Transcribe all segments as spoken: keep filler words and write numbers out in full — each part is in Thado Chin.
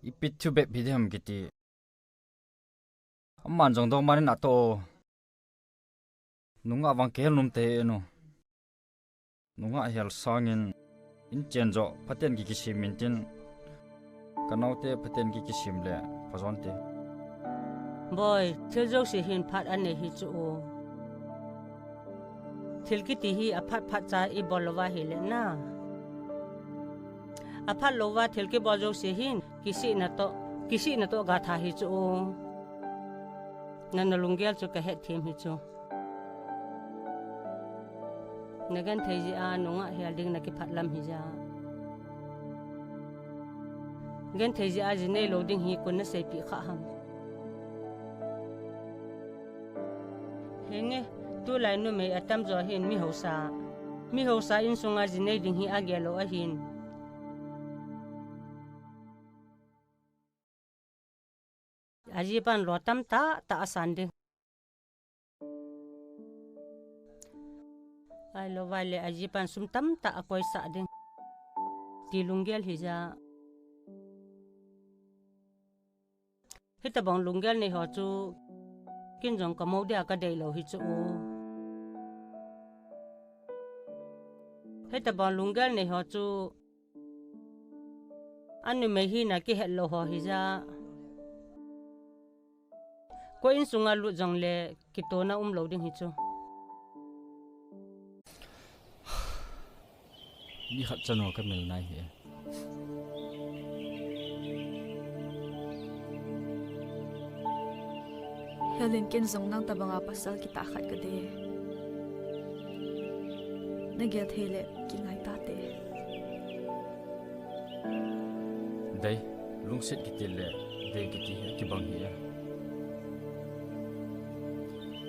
Ipi thu bep hi diham kiti. Aman jong dong manin ato. Nungah vang kihel nom te eno. Nungah hel sangin in chen jo phaten ki kisim intin. Kanaote phaten ki kisim le phajon te. Boi, thil jouse hin phat anei hi chu o. Thil kiti hi aphat phat cha ibol louva hile na. Aphat louva thil kibol jouse hin kisihna toh, kisihna toh gatha hi chu o. Nana lunggel chu kahet them hi chu. Nagenthei jeh a nungah hel ding nakiphat lam hija. Genthei jeh a ji neilou ding hi kon naseipeh kha ham. Henge, tulai numei atamjo hin mi hausa. Mi hausa insunga ji nei ding hi agel lou ahin. Ajipan lo tamtah tah asan ding. Ahilou vale ajipan sum tamtah akoisah ding. Ti lunggel hija. Hitobang lunggel nei ho chu ken jong kamou dia kadeilou hi chu o. Hitobang lunggel nei ho chu anumei hina kihet lou ho hija. Koi insunga lut jongle kitona umlou ding hi chu. Mi khat chanu kamil nai hi. Helen, ken jong nang tobanga pasal kitah khat kadei. Nagel thei le kingai tate. Dei, lungset kiti le dei kiti hi akibang hi e.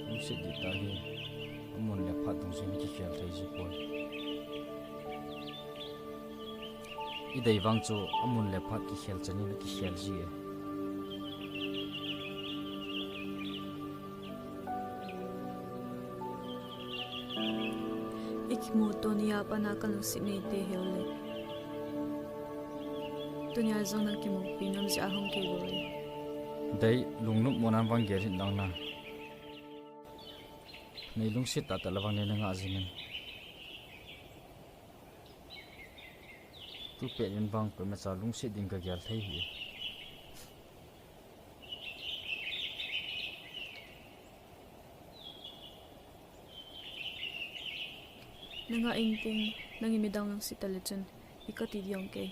Lungset dih tah hi amun le phat dungjuiyin kikhel thei ji poi. Idei vang chu amun le phat kikhel chanin akikhel ji e. Ikimu tunia pat a kalungset neite hiule. Tunia jong nakimupi nom jeh a hung kei bou e. Dei, lungnop mona vang gel hih in lang na. Nei lungset tahtah le vang nei nangah jingin. Tupet in vang koimacha lungset ding kagel thei hi. Nangah ingting, nangin midang lungset tale chun, ikati ding jong kei.